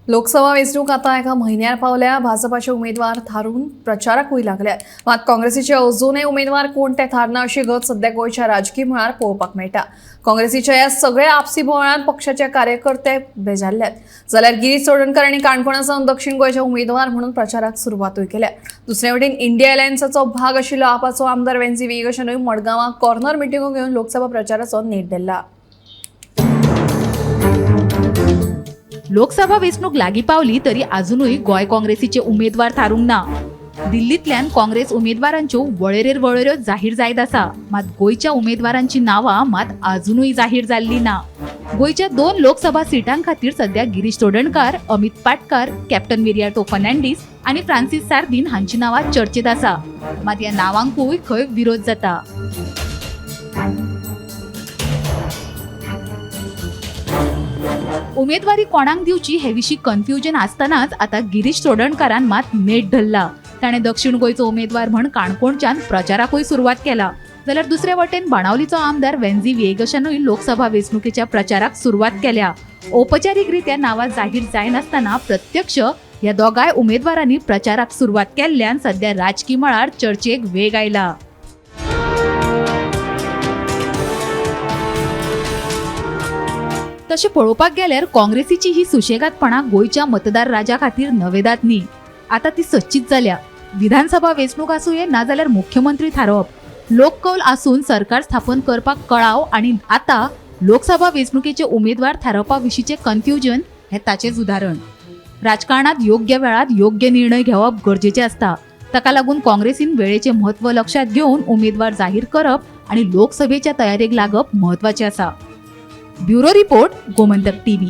लोकसभा वेंचणूक आता एका म्हयन्यार पावल्या. भाजपाचे उमेदवार थारून प्रचाराकूय लागल्यात, मात काँग्रेसीचे अजूनय उमेदवार कोण ते थारना अशी गत सध्या गोंयच्या राजकी मळार पळोवपाक मेळटा. काँग्रेसीच्या ह्या सगळ्या आपसी बोवाळांत पक्षाचे कार्यकर्ते बेजारल्यात, जाल्यार गिरीश चोडणकर आनी काणकोणा सावन दक्षिण गोंयचे उमेदवार म्हणून प्रचाराक सुरवातूय केल्या. दुसरे वटेन इंडिया अलायन्साचो भाग आशिल्लो आपाचो आमदार वेन्झी व्हिएगशानूय मडगांवां कॉर्नर मिटिंगो घेवन लोकसभा प्रचाराचो नेट धरला. लोकसभा वेंचणूक लागीं पावली तरी अजुनूय गोंय काँग्रेसीचे उमेदवार थारूंक ना. दिल्लींतल्यान काँग्रेस उमेदवारांच्यो वळेरेर वळेऱ्यो जाहीर जायत आसा, मात गोंयच्या उमेदवारांची नांवां मात अजुनूय जाहीर जाल्ली ना. गोंयच्या 2 लोकसभा सिटां खातीर सध्या गिरीश चोडणकार, अमित पाटकार, कॅप्टन विरियाटो फर्नांडीस आनी फ्रांसीस सार्दीन हांची नांवां चर्चेत आसा, मात ह्या नांवांकूय खंय विरोध जाता. उमेदवारी कोणाक दिवची हे विशीं कन्फ्युजन आसतनाच आतां गिरीश चोडणकारान मात नेट धरला. ताणें दक्षिण गोंयचो उमेदवार म्हण काणकोणच्यान प्रचाराकूय सुरवात केला, जाल्यार दुसरे वटेन बाणावलीचो आमदार वेन्झी व्हिएगशानूय लोकसभा वेंचणुकेच्या प्रचाराक सुरवात केल्या. औपचारीकरित्या नांवां जाहीर जायनासतना प्रत्यक्ष ह्या दोगांय उमेदवारांनी प्रचाराक सुरवात केल्ल्यान सध्या राजकी मळार चर्चेक वेग आयला. तशें पळोवपाक गेल्यार काँग्रेसीची ही सुशेगादपणां गोंयच्या मतदार राजा खातीर नवेदात न्ही, आतां ती सच्चीच जाल्या. विधानसभा वेंचणूक आसूये नाजाल्यार मुख्यमंत्री थारोवप, लोककौल आसून सरकार स्थापन करपाक कळाव आनी आतां लोकसभा वेंचणुकेचे उमेदवार थारोवपा विशींचें कन्फ्युजन हें ताचेंच उदाहरण. राजकारणांत योग्य वेळार योग्य निर्णय घेवप गरजेचें आसता. ताका लागून काँग्रेसीन वेळेचें म्हत्व लक्षांत घेवन उमेदवार जाहीर करप आनी लोकसभेच्या तयारेक लागप म्हत्वाचें आसा. Bureau report, Gomantak TV.